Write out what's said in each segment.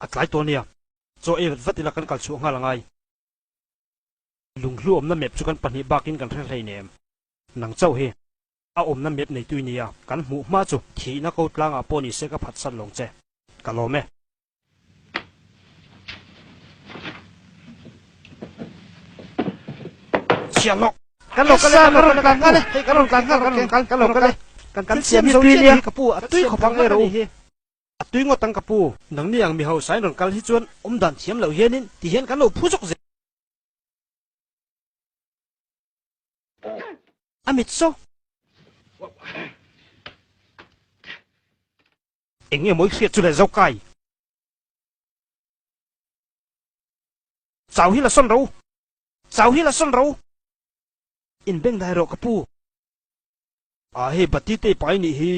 A tlai tawh ania. Chaw ei vat vat ila kan kal chhuah nghal angai. Lunghlu awmna map chu kan pahnih bakin kan hre hleinem. Nang chauh hi a awmna map neitu i nia, kan hmuh hma chu thihna ko tlangah pawh ni se ka phatsan lawng che. Ka lawm e. Chhiah lawk. Kan lo kal e, kan lo kal e, kan kal e, hei kan rawn kal nghal, kan rawn kal, kan lo kal e. Kan kan siam zo chiah hi ka pu, a tui khawp ang ei rawh u. A tui ngawt ang ka pu. Nangni ang mi hausa in rawn kal hi chuan awm dan thiam loh hianin ti hian kan lo phu zawk zel. A mit saw. Eng nge mawi hriat chu le zo kai. Chau hi la sawn ro. Chau hi la sawn ro. In beng dai rawh ka pu. A hei bati te pai nih hi.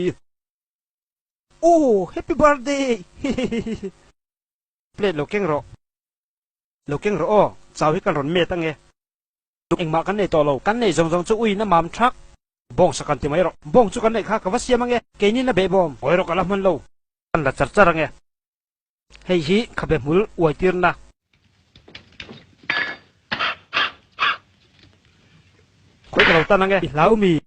Aw happy birthday hihihihi. Plate lo keng rawh. Lo keng rawh aw. Chau hi kan rawn met ange. Engmah kan nei tawh lo. Kan nei zawng zawng chu uiin a mam thak. Bawng sak an ti mai rawh. Bawng chu kan neih kha ka va siam ange. Keinin a behbawm. Awi rawh ka la hman lo. Kan la char char ange. Hei hi khabe hmul uai tirna. Khawi ka lo tan ange. I hlau mi.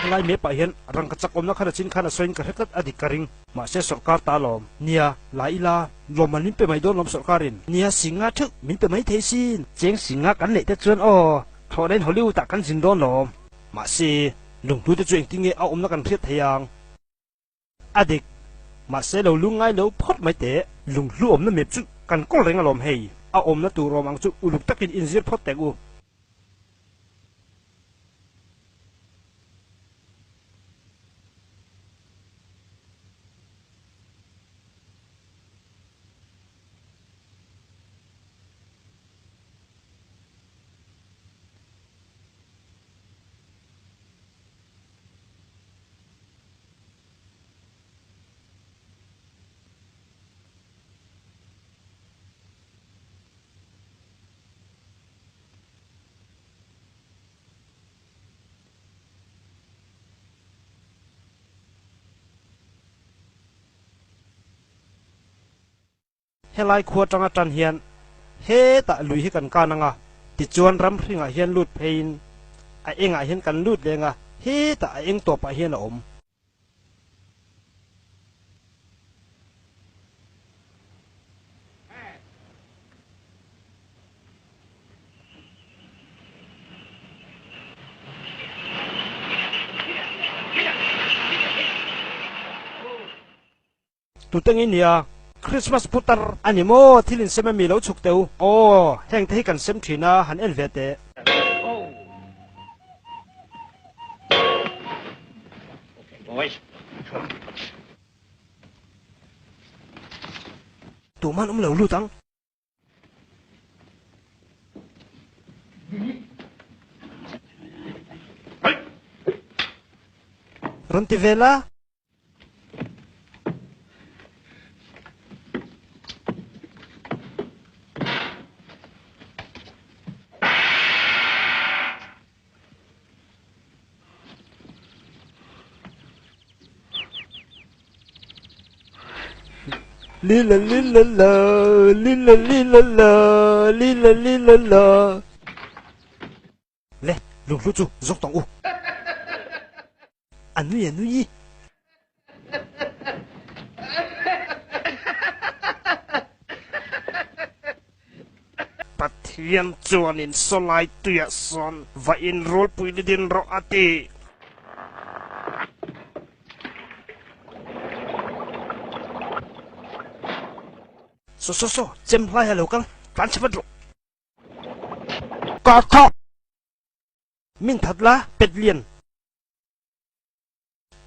Helai map ah hian rangka chak awmna khan a chin khan a sawiin ka hre tlat a dik ka ring. Mahse sawrkar ta lawm. Nia, la ila, lawmman min pe mai dawn lawm sawrkarin. Nia, singa theuh min pe mai thei sin. Cheng singa kan neih te chuan aw, thlawhna in Hollywood ah kan zin dawn lawm. Mahse, lunghlu te chu engtin nge a awmna kan hriat thei ang? A dik. Mahse lo lungngai lo phawt mai teh. Lunghlu awmna map chu kan kawl reng alawm hei. A awmna tur awm ang chu uluk takin inzir phawt teh u. Helai khua tanga tan hian hetah lui hi kan kan anga, tichuan ram hringah hian lut pheiin a engah hian kan lut leng a, hetah a eng tawpah hian a awm. Tute nge nia? Christmas putar a ni maw? Thil in sem ami lo chhuk teh u. Aw, heng te hi kan sem thin a, han en ve teh. Tuman awm lo lut ang. Rawn ti ve la. Lila lila la, lila lila la, lila lila la. Le, lunghlu chu zawk tawng u. A nui a nui. Pathian chuanin sawlai tuiah sawn va inrulpui ni din rawh a ti. Saw saw saw, chem hlai a lo kal, tlan chhe vat rawh. Ka tha! Min that la, pet lian.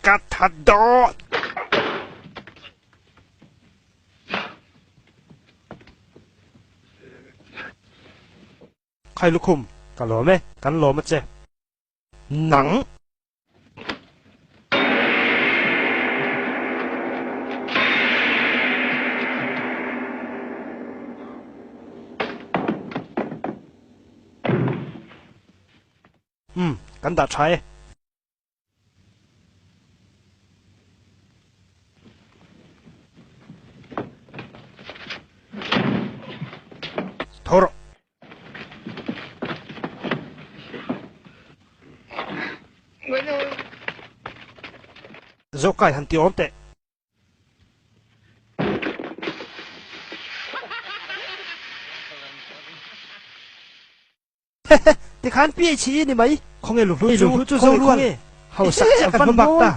Ka that dawn! Khai lukhum, ka lawm e, kan lawm a che. Nang! Umm, kan. Kan dah tha e. Tho rawh. Zokai han ti awm teh. Hehe, tikhan PHE ni mai. Khawnge luhlu chu, luhlu chu zo rual. Hausak chiah kan hma bak ta.